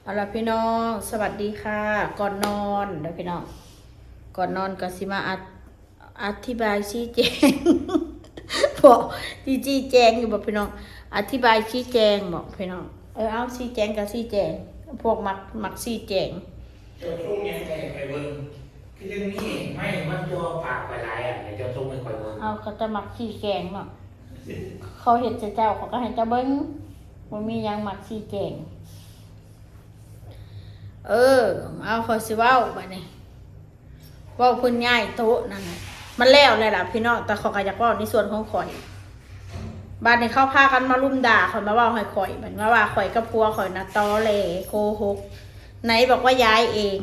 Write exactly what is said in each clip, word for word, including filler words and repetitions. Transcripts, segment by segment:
เอาล่ะพี่น้อง สวัสดีค่ะ ก่อนนอนเด้อพี่น้อง ก่อนนอนก็สิมาอัด อธิบายชี้แจง บ่ สิชี้แจงอยู่บ่พี่น้อง อธิบายชี้แจงบ่พี่น้อง เออ เอาชี้แจงก็ชี้แจง พวกมัก มักชี้แจง เจ้าส่งหยังไปให้ข้อยเบิ่ง คือจั่งมีไม้มาจ่อปากข้อยหลายอัน เดี๋ยวเจ้าส่งให้ข้อยเบิ่ง เอา เขาจะมักชี้แจงเนาะ เขาเฮ็ดใส่เจ้า เขาก็ให้เจ้าเบิ่ง บ่มีหยังมักชี้แจง เออ เอา ข้อยสิเว้าบัดนี้ เว้าเพิ่นย้ายโต๊ะนั่นน่ะ มันแล้วแล้วล่ะพี่น้อง แต่ข้อยก็อยากเว้าในส่วนของข้อย บัดนี้เขาพากันมาลุมด่าข้อย มาเว้าให้ข้อย บัดมาว่าข้อยกับผัวข้อยน่ะตอแหล โกหก ไหนบอกว่าย้ายเอง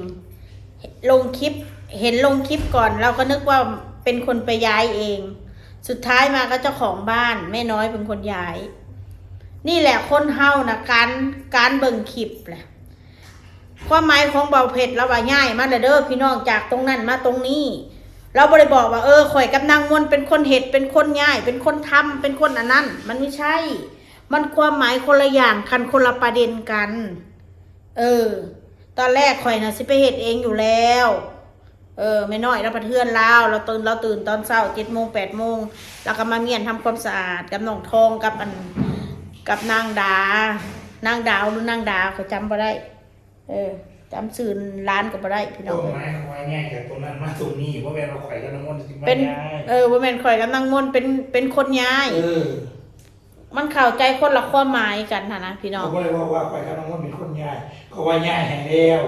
ลงคลิป เห็นลงคลิปก่อน เราก็นึกว่าเป็นคนไปย้ายเอง สุดท้ายมาก็เจ้าของบ้าน แม่น้อยเป็นคนย้าย นี่แหละคนเฮาน่ะ การ การเบิ่งคลิปแหละ ความหมายของเบาเพชร เราว่าย้ายมาแล้วเด้อพี่น้อง จากตรงนั้นมาตรงนี้ เราบ่ได้บอกว่า เออ ข้อยกับนางมนเป็นคนเฮ็ด เป็นคนย้าย เป็นคนทำ เป็นคนอันนั้น มันไม่ใช่ มันความหมายคนละอย่างกัน คนละประเด็นกัน เออ ตอนแรกข้อยน่ะสิไปเฮ็ดเองอยู่แล้ว เออ แม่น้อยเราพัดเฮือนลาว เราตื่น เราตื่นตอนเช้า เจ็ดโมง แปดโมง แล้วก็มาเมี้ยนทำความสะอาดกับน้องทอง กับอัน กับนางดา นางดาวหรือนางดา ข้อยจำบ่ได้ เออ จำชื่อร้านก็บ่ได้พี่น้อง ต้นไม้เขาว่าง่ายจากตรงนั้นมาตรงนี้ บ่แม่นว่าข่อยกับนางมนสิมา เป็น ย้าย เออ บ่แม่นข่อยกับนางมนเป็น เป็นคนย้าย เออ มันเข้าใจคนละความหมายกันหั้นนะพี่น้อง เขาบ่ได้ว่า ว่าข่อยกับนางมนเป็นคนย้าย เขาว่าย้ายให้แล้ว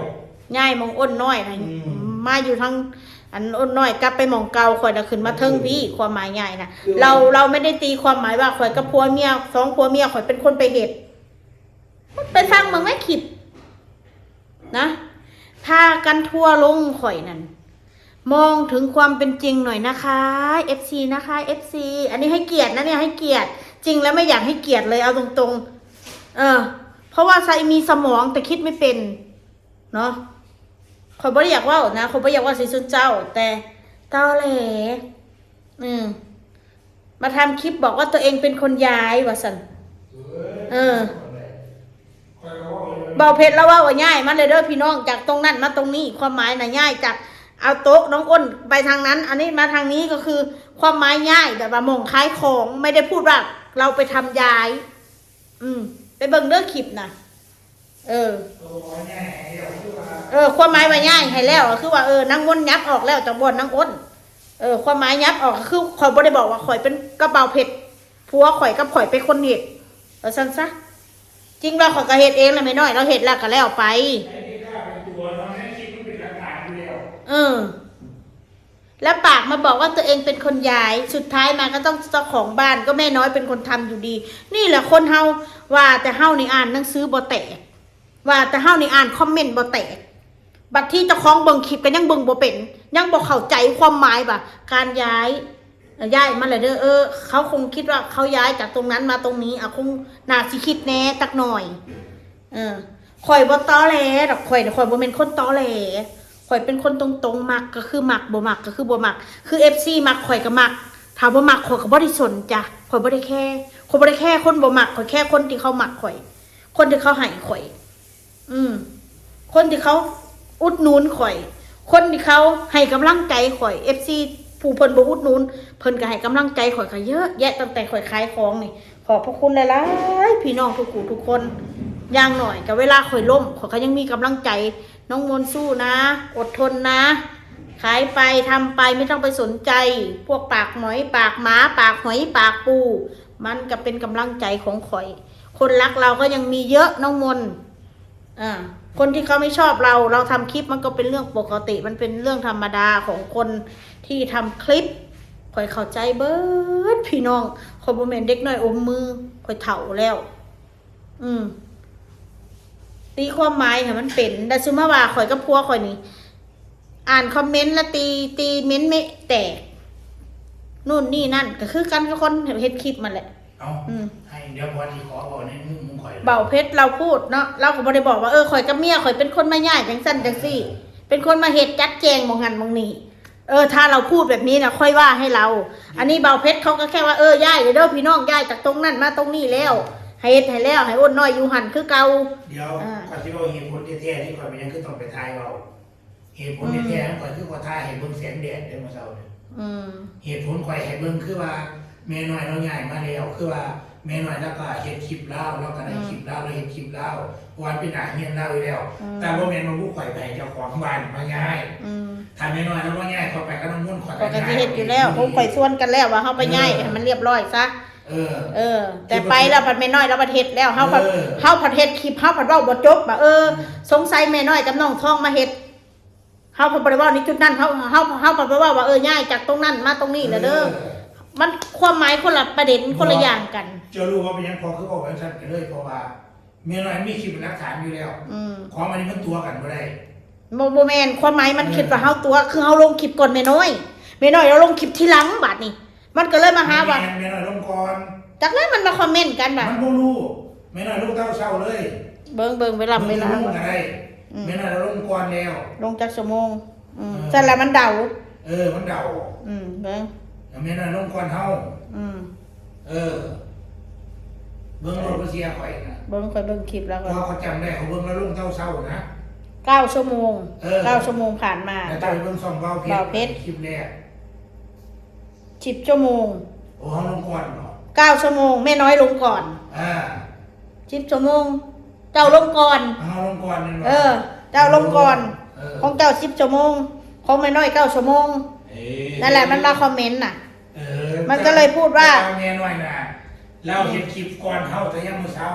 ย้ายหม่องอ้นน้อยนะ อืม มาอยู่ทาง อันอ้นน้อยกลับไปหม่องเก่า ข่อยน่ะขึ้นมาเทิงพี้ ความหมายย้ายนะ คือว่า เรา เราไม่ได้ตีความหมายว่าข่อยกับผัวเมีย สองผัวเมียข่อยเป็นคนไปเฮ็ด ไปฟังเบิ่งในคลิปนะ พากันทัวร์ลงข่อยนั่น มองถึงความเป็นจริงหน่อยนะคะ เอฟซี นะคะ เอฟซี อันนี้ให้เกียรตินะเนี่ย ให้เกียรติ จริงแล้วไม่อยากให้เกียรติเลย เอาตรงๆ เออ เพราะว่าไซมีสมองแต่คิดไม่เป็น เนาะ ข้อยบ่ได้อยากเว้านะ ข้อยบ่อยากเว้าใส่ซุมเจ้า แต่ตอแหล อืม มาทำคลิปบอกว่าตัวเองเป็นคนย้ายว่าซั่น เออ เบาเพชรแล้วว่า ว่าย้ายมาเลยเด้อพี่น้อง จากตรงนั้นมาตรงนี้ ความหมายน่ะย้ายจากเอาโต๊ะน้องอ้นไปทางนั้น อันนี้มาทางนี้ก็คือความหมายย้ายแบบว่าหม่องขายของ ไม่ได้พูดว่าเราไปทำย้าย อืม ไปเบิ่งเด้อคลิปนะ เออ เออ ความหมายว่าย้ายให้แล้ว ก็คือว่า เออ นางมนยับออกแล้วจากบ่อนนางอ้น เออ ความหมายยับออกก็คือ ข่อยบ่ได้บอกว่าข่อยเป็นกับเบาเพชร ผัวข่อยกับข่อยเป็นคนเฮ็ด ว่าซั่นซะ จริงว่าข่อยก็เฮ็ดเองแหละแม่น้อย เราเฮ็ดแล้วก็แล้วไป ไอ้ที่ข้าเป็นตัวเนาะ ในคลิปมันเป็นหลักฐานอยู่แล้ว เออ แล้วปากมาบอกว่าตัวเองเป็นคนย้าย สุดท้ายมาก็ต้องเจ้าของบ้าน ก็แม่น้อยเป็นคนทำอยู่ดี นี่แหละคนเฮา ว่าแต่เฮานี่อ่านหนังสือบ่แตก ว่าแต่เฮานี่อ่านคอมเมนต์บ่แตก บัดที่เจ้าของเบิ่งคลิปก็ยังเบิ่งบ่เป็น ยังบ่เข้าใจความหมายว่าการย้าย ย้ายมาแล้วเด้อ เออ เขาคงคิดว่าเขาย้ายจากตรงนั้นมาตรงนี้ อ่ะ คงน่าสิคิดแหน่จักหน่อย เออ ข่อยบ่ตอแหลดอก ข่อย ข่อยบ่แม่นคนตอแหล ข่อยเป็นคนตรงๆ มักก็คือมัก บ่มักก็คือบ่มัก คือ เอฟซี มักข่อยก็มัก ถ้าบ่มักข่อยก็บ่ได้สนจ้ะ ข่อยบ่ได้แคร์ ข่อยบ่ได้แคร์คนบ่มัก ข่อยแคร์คนที่เขามักข่อย คนที่เขาให้ข่อย อืม คนที่เขาอุดหนุนข่อย คนที่เขาให้กำลังใจข่อย เอฟซี ผู้เพิ่นบ่อุดหนุน เพิ่นก็ให้กำลังใจข่อยก็เยอะแยะ ตั้งแต่ข่อยขายของนี่ ขอบพระคุณหลายๆ พี่น้องทุกผู้ทุกคน อย่างน้อยก็เวลาข่อยล้ม ข่อยก็ยังมีกำลังใจ น้องมนสู้นะ อดทนนะ ขายไปทำไป ไม่ต้องไปสนใจ พวกปากหมอยปากหมา ปากหอยปากปู มันก็เป็นกำลังใจของข่อย คนรักเราก็ยังมีเยอะน้องมน อ่า คนที่เขาไม่ชอบเรา เราทำคลิปมันก็เป็นเรื่องปกติ มันเป็นเรื่องธรรมดาของคนที่ทำคลิป ข่อยเข้าใจเบิดพี่น้อง ข่อยบ่แม่นเด็กน้อยอมมือ ข่อยเฒ่าแล้ว อืม ตีความหมายให้มันเป็น แต่ซุมมาว่าข่อยกับผัวข่อยนี่ อ่านคอมเมนต์แล้วตี ตีเม้นต์ไม่แตก นู่นนี่นั่น ก็คือกันกับคนเฮ็ดคลิปมันแหละ เอ้า อืม ให้เดี๋ยวพอที่ขอบอกในมุมของข่อย เบาเพชรเราพูดเนาะ เราก็บ่ได้บอกว่า เออ ข่อยกับเมียข่อยเป็นคนมาย้ายจังซั่นจังซี่ เป็นคนมาเฮ็ดจัดแจงหม่องหั้นหม่องนี่ เออ ถ้าเราพูดแบบนี้นะ ค่อยว่าให้เรา อันนี้เบาเพชรเขาก็แค่ว่า เออ ย้ายเด้อพี่น้อง ย้ายจากตรงนั้นมาตรงนี้แล้ว ให้เฮ็ดให้แล้ว ให้อ้นน้อยอยู่หั่นคือเก่า เดี๋ยว อ่า ข้อยสิเว้าเหตุผลแท้ๆที่ข้อยเป็นหยังคือต้องไปถ่ายเว้า เหตุผลแท้ๆของข้อยคือข้อยถ่ายให้เบิ่งแสงแดดเด้อมื้อเช้านี่ อืม เหตุผลข้อยให้เบิ่งคือว่าแม่น้อยลาวย้ายมาแล้ว คือว่าแม่น้อยลาวก็เฮ็ดคลิปลาว ลาวก็ได้ อืม คลิปลาว ลาวเฮ็ดคลิปลาว เพราะว่าเป็นหน้าเฮือนลาวอยู่แล้ว อืม แต่บ่แม่นว่าผู้ข้อยไปให้เจ้าของบ้านมาย้าย อืม ถ้าแม่น้อยลาวมาย้ายข้อยไปกับน้องมนต์ข้อย ข้อยก็สิเฮ็ดอยู่แล้ว ผมข่อยชวนกันแล้วว่าเฮาไปย้ายให้มันเรียบร้อยซะ เออ เออ แต่ไปแล้วบัดแม่น้อยลาวบัดเฮ็ดแล้ว เฮาผัด เออ เฮาผัดเฮ็ดคลิป เฮาผัดเว้าบ่จบว่า เออ สงสัยแม่น้อยกับน้องทองมาเฮ็ด เฮาผัดบ่ได้เว้าในจุดนั้น เฮา เฮา เฮาผัดไปเว้าว่า เออ ย้ายจากตรงนั้นมาตรงนี้แล้วเด้อ เออ มันความหมายคนละประเด็น คนละอย่างกัน เจ้ารู้ว่าเป็นหยังพอคือบอกว่าซั่นไปเลย เพราะว่าแม่น้อยมีคลิปเป็นหลักฐานอยู่แล้ว อืม ของอันนี้มันตั๋วกันบ่ได้ บ่ บ่แม่น ความหมายมัน เออ คิดว่าเฮาตั๋ว คือเฮาลงคลิปก่อนแม่น้อย แม่น้อยลาวลงคลิปทีหลังบัดนี้ มันก็เลยมาหาว่า แม่น้อยลงก่อน จากนั้นมันมาคอมเมนต์กันว่า มันบ่ฮู้ แม่น้อยลงแต่เช้าเลย เบิ่ง เบิ่งเวลา เวลา ลงก็ได้ อืม แม่น้อยลาวลงก่อนแล้ว ลงจักชั่วโมง อืม เออ ซั่นละมันเดา เออ มันเดา อืม เบิ่ง แล้วแม่น้อยลงก่อนเฮา อืม เออ เบิ่งรถบ่เสียข่อยนะ เบิ่ง ข่อยเบิ่งคลิปแล้ว เพ ก็ ราะว่าเขาจำได้เขาเบิ่งแล้วลงแต่เช้านะ เก้าชั่วโมง เออ เก้าชั่วโมงผ่านมา แล้วจะไปเบิ่งช่องเบาเพชร เบาเพชร คลิปแรก สิบชั่วโมง โอ้ เฮาลงก่อนเนาะ เก้าชั่วโมง แม่น้อยลงก่อน อ่า สิบชั่วโมง เจ้าลงก่อน เฮาลงก่อนนั่น เออ เจ้าลงก่อน เออ ของเจ้าสิบชั่วโมง ของแม่น้อยเก้าชั่วโมง เอ้ย นั่นแหละมันมาคอมเมนต์น่ะ เออ มันก็เลยพูดว่า แม่น้อยน่ะ เราเห็นคลิปก่อนเฮาแต่ยังมื้อเช้า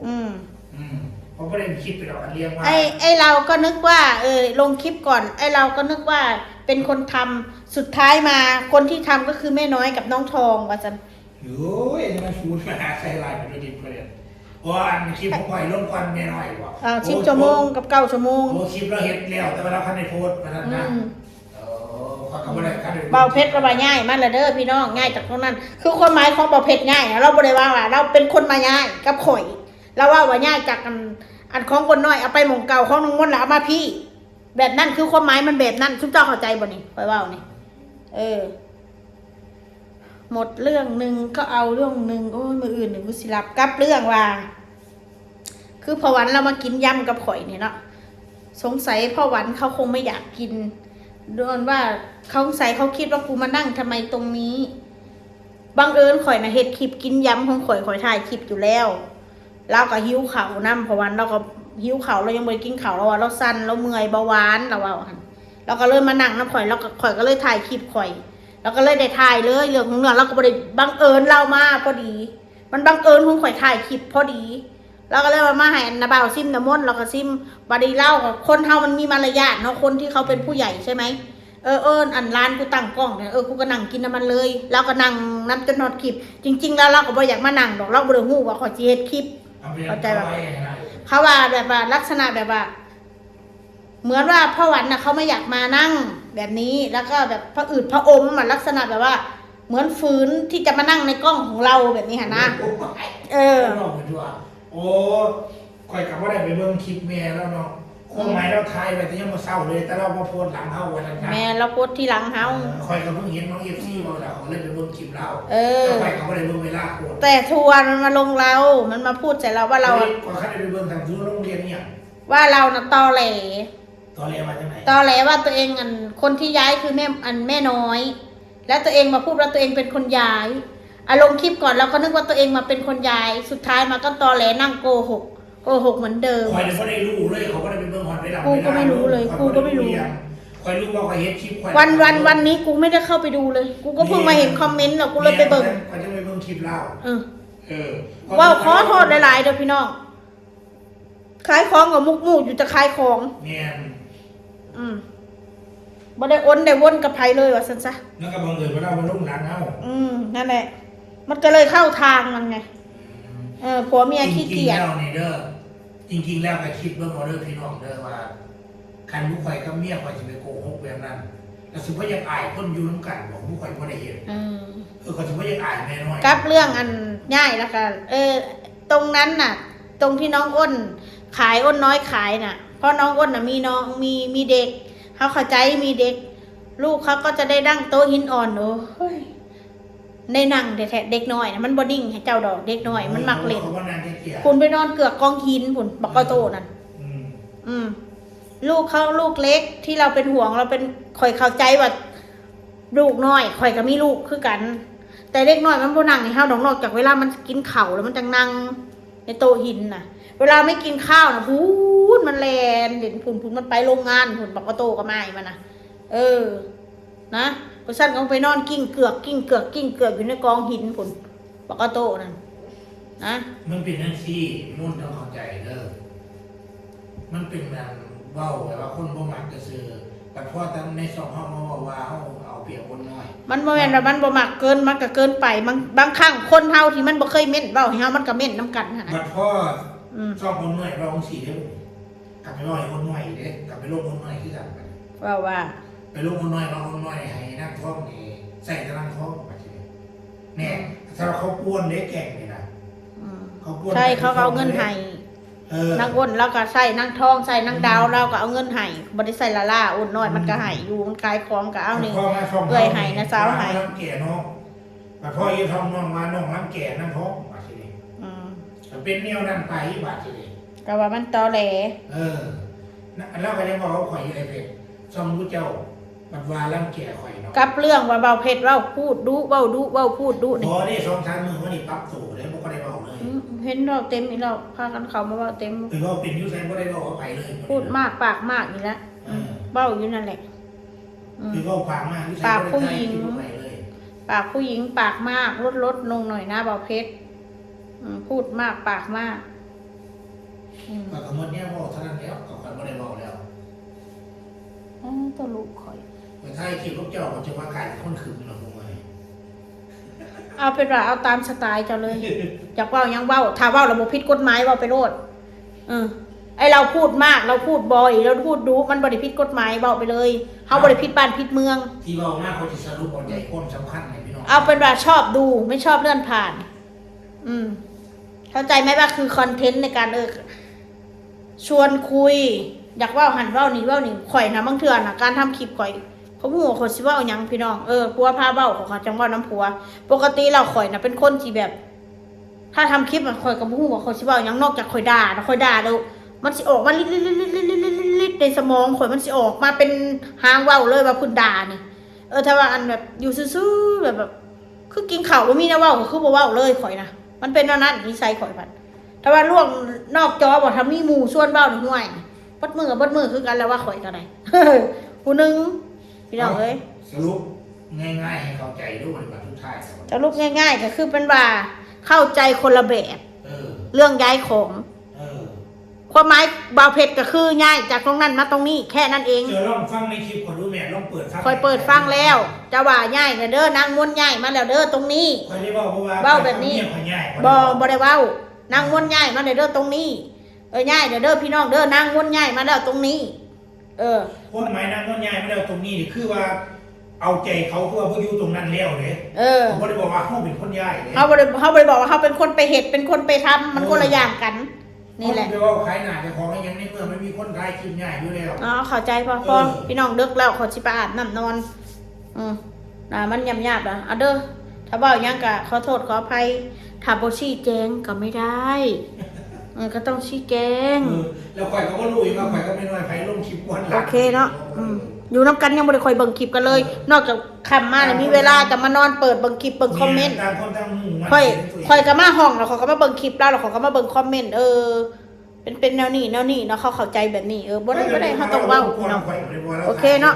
อืม อืมเขาบ่ได้มีคลิปไปดอกอันเรียงว่า ไอ้ไอ้เราก็นึกว่า เออ ลงคลิปก่อน ไอ้เราก็นึกว่าเป็นคนทำ สุดท้ายมาคนที่ทำก็คือแม่น้อยกับน้องทองว่าซั่น โอ้ยอันนี้มันฟูดมาหาใส่ลายเป็นตัวดิบเลยเพราะว่าอันคลิปของข่อยลงก่อนแม่น้อยบ่ อ่าสิบชั่วโมงกับเก้าชั่วโมง โอ้คลิปเราเฮ็ดแล้วแต่ว่าเราคันได้โพสต์มาแล้ว อื นะ ม เออเขาก็บ่ได้คันได้ เบาเพชรก็ว่าย้ายมาแล้วเด้อพี่น้อง ย้ายจากตรงนั้น คือความหมายของเบาเพชรย้ายนะ เราบ่ได้ว่าว่าเราเป็นคนมาย้ายกับข่อย เราว่าว่าย้ายจากอัน อันของคนน้อยเอาไปหม่องเก่า ของน้องมนต์แล้วเอามาพี่ แบบนั้นคือความหมายมันแบบนั้น ซุมเจ้าเข้าใจบ่นี่ ข่อยเว้านี่ เออ หมดเรื่องหนึ่งก็เอาเรื่องหนึ่ง โอ้ย มื้ออื่นนี่กูสิรับกับเรื่องว่า คือพ่อหวันเรามากินยำกับข่อยเนี่ยเนาะ สงสัยพ่อหวันเขาคงไม่อยากกิน โดนว่าเขาสงสัยเขาคิดว่ากูมานั่งทำไมตรงนี้ บังเอิญข่อยน่ะเฮ็ดคลิปกินยำของข่อย ข่อยถ่ายคลิปอยู่แล้ว เราก็หิวข้าวนำ พ่อหวันเราก็หิวข้าว เรายังบ่ได้กินข้าว เราว่าเราสั่น เราเมื่อยเบาหวาน เราว่าหั่น เราก็เลยมานั่งนำข่อย แล้วก็ข่อยก็เลยถ่ายคลิปข่อย เราก็เลยได้ถ่ายเลย เรื่องของเรื่อง เราก็บ่ได้ บังเอิญเรามาพอดี มันบังเอิญของข่อยถ่ายคลิปพอดี เราก็เลยว่ามาให้อันนาบ่าวซิมน้ำมนต์ เราก็ซิม บัดนี้เราก็ คนเฮามันมีมารยาทเนาะ คนที่เขาเป็นผู้ใหญ่ใช่ไหม เออ เออ อันร้านกูตั้งกล้องเนี่ย เออ กูก็นั่งกินน้ำมันเลย เราก็นั่งนำจนฮอดคลิป จริง ๆ แล้วเราก็บ่อยากมานั่งดอก เราบ่ได้ฮู้ว่าข่อยสิเฮ็ดคลิป เอาไป เข้าใจปะ อไว้นะ เขาว่าแบบว่าลักษณะแบบว่า เหมือนว่าพ่อหวันน่ะเขาไม่อยากมานั่งแบบนี้ แล้วก็แบบผะอืดผะอมอ่ะ ลักษณะแบบว่า เหมือนฝืนที่จะมานั่งในกล้องของเราแบบนี้หั่นนะ โอ้ย เออ นอกไปทั่ว โอ้ข่อยก็บ่ได้ไปเบิ่งคลิปแม่แล้วเนาะความหมายเราถ่ายไว้แต่ยังบ่เช้าเลย แต่เราบ่โพสต์หลังเฮาว่าซั่นนะ แม่เราโพสต์ทีหลังเฮา เออข่อยก็เพิ่งเห็นน้อง เอฟซี เว้าแล้วข่อยเลยไปเบิ่งคลิปเรา เออ แต่ข่อยก็บ่ได้เบิ่งเวลาโพสต์ แต่ทัวร์มันมาลงเรา มันมาพูดใส่เราว่าเรา ฮ้ยข่อยคันได้ไปเบิ่งทางทัวร์โรงเรียนเนี่ย ว่าเราน่ะตอแหล ตอแหลว่าจังได๋ ตอแหลว่าตัวเองอันคนที่ย้ายคือแม่อันแม่น้อย แล้วตัวเองมาพูดว่าตัวเองเป็นคนย้าย อ่ะลงคลิปก่อนเราก็นึกว่าตัวเองมาเป็นคนย้าย สุดท้ายมาก็ตอแหลนั่งโกหก โกหกเหมือนเดิม ข่อยเนี่ยบ่ได้รู้เลยเขาบ่ได้ไปเบิ่งฮอดเวลา กูก็ไม่รู้เลย ข่อ กูก็ไม่รู้ ข่อยบ่ได้เบิ่ง วันวันวันนี้กูไม่ได้เข้าไปดูเลย กูก็เพิ่งมาเห็นคอมเมนต์แล้วกูเลยไปเบิ่ง ก็จะไปเบิ่งคลิปลาว เออ เออ เว้าขอโทษหลายๆเด้อพี่น้อง ขายของกับมุกมูกอยู่จะขายของ แม่น อืมบ่ได้อนได้วนกับไผเลยว่าซั่นซะ แล้วก็บังเอิญว่าเรามาลงหลังเฮา อืมนั่นแหละ มันก็เลยเข้าทางมันไง เออผัวเมียขี้เกียจ จริงๆแล้วนี่เด้อ จริงๆแล้วก็คิดเบิ่งเอาเด้อพี่น้องเด้อว่า คันผู้ข่อยกับเมียข่อยสิไปโกหกแบบนั้น แล้วสิบ่อยากอายคนอยู่นำกันบ่ผู้ข่อยบ่ได้เฮ็ด อืม เออข่อยสิบ่อยากอายแม่น้อย กับเรื่องอันย้ายแล้วก็ เออ ตรงนั้นน่ะ ตรงที่น้องอ้นขาย อ้นน้อยขายน่ะ เพราะน้องอ้นน่ะมีน้องมีมีเด็ก เขาเข้าใจมีเด็ก ลูกเขาก็จะได้ดั้งโต๊ะหินอ่อน โอ้ย ในหนังแท้ๆ เด็กน้อยนะมันบ่นิ่งให้เจ้าดอก เด็กน้อยมันมักเล่น เขาบ่นั่งเกีย คุณไปนอนเกือกกองหินคุณบักกะโตนั่น อืม อืม ลูกเขาลูกเล็กที่เราเป็นห่วงเราเป็นข่อยเข้าใจว่า ลูกน้อยข่อยก็มีลูกคือกัน แต่เด็กน้อยมันบ่นั่งให้เฮาดอกนอกจากเวลามันกินข้าวแล้วมันจังนั่งในโต๊ะหินน่ะ เวลาไม่กินข้าวน่ะพูนมันแล่นเล่นพูนพูนมันไปโรงงานพูนบักกะโตก็มาอีกมันน่ะ เออ นะเพราะฉะนั้นก็ไปนอนกิ้งเกือกกิ้งเกือกกิ้งเกือกอยู่ในกองหินพูนบักกะโตนั่นนะ มันเป็นจังซี่ มุ่นต้องเข้าใจเด้อ มันเป็นแบบเว้าแบบว่าคนบ่มักซื่อๆ แต่พอในช่องเฮามาเว้าว่าเฮาเอาเปรียบคนน้อย มันบ่แม่นว่ามันบ่มักเกิน มันก็เกินไป บาง บางครั้งคนเฮาที่มันบ่เคยเม้นเว้าให้เฮามันก็เม้นนำกันหั้นนะ บัดพอ อืม ช่องคนน้อยเว้าจังซี่เด้อ กลับไปเว้าให้คนน้อยอีกเด้ กลับไปลงคนน้อยคือกัน ว่าว่า ไปลงคนน้อย เว้าคนน้อยให้นางทองนี่ใส่แต่นางทองบัดทีนี้ แน่ ถ้าเขากวนเด้แก๊งนี่นะ อืม เขากวน ใช่ เขาก็เอาเงินให้ เออ นางอ้นแล้วก็ใส่นางทองใส่นางดาว เราก็เอาเงินให้บ่ได้ใส่ละล่าอ้นน้อยมันก็ให้อยู่ มันขายของก็เอานี่ พ่อมาช่อง เอื้อยให้นะสาวให้ น้องแก่น้อง บัดพ่ออยู่ท้องน้องมาน้องน้ำแก่น้ำท้องบัดทีนี้ อืม ก็เป็นแนวนั้นไปบัดทีนี้ ก็ว่ามันตอแหล เออนะเราก็ยังบอกว่าข่อยอยู่ในเพจช่องผู้เจ้าบัดว่ารังแก่ข่อยเนาะ กับเรื่องว่าเว้าเพชรเว้าพูดดุเว้าดุเว้าพูดดุนี่ พอได้สองสามมื้อวันนี้ปรับตัวแล้วบ่ได้เว้าเลย อืม เห็นเว้าเต็มอีกแล้ว พากันเข้ามาเว้าเต็ม ไปเว้าเป็นอยู่ไสบ่ได้เว้ากับไผเลย พูดมากปากมากอีกแล้ว เออ เว้าอยู่นั่นแหละ อืม ไปเว้าปากมากอยู่ไส ปากผู้หญิง บ่ได้ถ่ายคลิปไปเลย ปากผู้หญิงปากมาก ลดลดลงหน่อยนะเบาเพชร อืม พูดมากปากมาก อืม ก็กำหนดเนี่ยเว้าเท่านั้นแล้วก็ข่อยบ่ได้เว้าแล้ว เออตัวลูกข่อย ไปถ่ายคลิปกับเจ้าก็จะว่ากลายเป็นคนขึงเนาะพวกมัน เอาเป็นว่าเอาตามสไตล์เจ้าเลย อยากเว้ายังเว้า ถ้าเว้าแล้วบ่ผิดกฎหมายเว้าไปโลด เออ ไอเราพูดมาก เราพูดบ่อย เราพูดดุ มันบ่ได้ผิดกฎหมายเว้าไปเลย เฮาบ่ได้ผิดบ้านผิดเมือง ที่เว้ามาเขาจะสรุปเอาใจความสำคัญให้พี่น้อง เอาเป็นว่าชอบดู ไม่ชอบเลื่อนผ่าน อืม เข้าใจไหมว่าคือคอนเทนต์ในการ เออ ชวนคุย อยากเว้าหั้นเว้านี่เว้านี่ ข่อยนะบางเทื่อนะการทำคลิปข่อย เขาบ่ฮู้ว่าข่อยสิเว้าหยังพี่น้อง เออ ผัวพาเว้า เขาจังเว้านำผัว ปกติแล้วข่อยนะเป็นคนที่แบบ ถ้าทำคลิปอะข่อยก็บ่ฮู้ว่าข่อยสิเว้าหยังนอกจากข่อยด่านะ ข่อยด่าแล้ว มันสิออกมาลิดๆๆๆๆๆในสมองข่อย มันสิออกมาเป็นหางเว้าเลยว่าเพิ่นด่านี่ เออ ถ้าว่าอันแบบอยู่ซื่อๆแบบแบบ คือกินข้าวบ่มีแนวเว้าก็คือบ่เว้าเลยข่อยนะ มันเป็นแนวนั้นนิสัยข่อยพัด ถ้าว่าล่วงนอกจอบ่ ถ้ามีหมู่ชวนเว้านี่ ห่วย เบิดมื้อก็เบิดมื้อคือกันแล้วว่าข่อยก็ได้ ผู้หนึ่ง พี่น้องเอ้ย สรุปง่ายๆให้เข้าใจด้วยบทสุดท้าย สรุปง่ายๆก็คือเป็นว่าเข้าใจคนละแบบ เออ เรื่องย้ายของ เออ ความหมายเบาเพชรก็คือย้ายจากตรงนั้นมาตรงนี้แค่นั้นเอง เจอลองฟังในคลิปก่อนดูแม่ ลองเปิดฟัง ข่อยเปิดฟังแล้ว จะว่าย้ายนะเด้อนางมนย้ายมาแล้วเด้อตรงนี้ ข่อยได้บอกเพราะว่า เว้าแบบนี้ ข่อยย้าย บ่บ่ได้เว้า นางมนย้ายมาแล้วเด้อตรงนี้ เออย้ายแล้วเด้อพี่น้องเด้อนางมนย้ายมาแล้วตรงนี้ เออ ความหมายนางมนย้ายมาแล้วตรงนี้นี่คือว่า เอาใจเขาคือว่าบ่อยู่ตรงนั้นแล้วเด้ เออ เขาบ่ได้บอกว่าเขาเป็นคนย้ายเด้ เขาบ่ได้เขาบ่ได้บอกว่าเขาเป็นคนไปเฮ็ดเป็นคนไปทำมันคนละอย่างกัน นี่แหละ เขาไปเว้าขายหน้าเจ้าของให้ยังในเมื่อมันมีคนขายคลิปย้ายอยู่แล้ว อ๋อเข้าใจพอ เออ พอพี่น้องเลิกแล้วขอสิไปอาบน้ำนอน อืมนะมันยำยาบแล้วเอาเด้อถ้าเว้าหยังก็ขอโทษขออภัยถ้าบ่ชี้แจงก็ไม่ได้เออก็ต้องชี้แจง เออแล้วข่อยก็บ่รู้อีกว่าข่อยก็ไม่น้อยไผลงคลิปก่อนหลัง โอเคเนาะอืมอยู่นำกันยังบ่ได้ค่อยเบิ่งคลิปกันเลย นอกจากค่ำมาแล้วมีเวลาจะมานอนเปิดเบิ่งคลิปเบิ่งคอมเมนต์ ต่างคนต่างมุม ข่อยข่อยก็มาห้องแล้วข่อยก็มาเบิ่งคลิปแล้วแล้วข่อยก็มาเบิ่งคอมเมนต์เออ เป็นเป็นแนวนี้แนวนี้เนาะเขาเข้าใจแบบนี้เออบ่ได้บ่ได้เขาต้องเว้าพี่น้อง โอเคเนาะ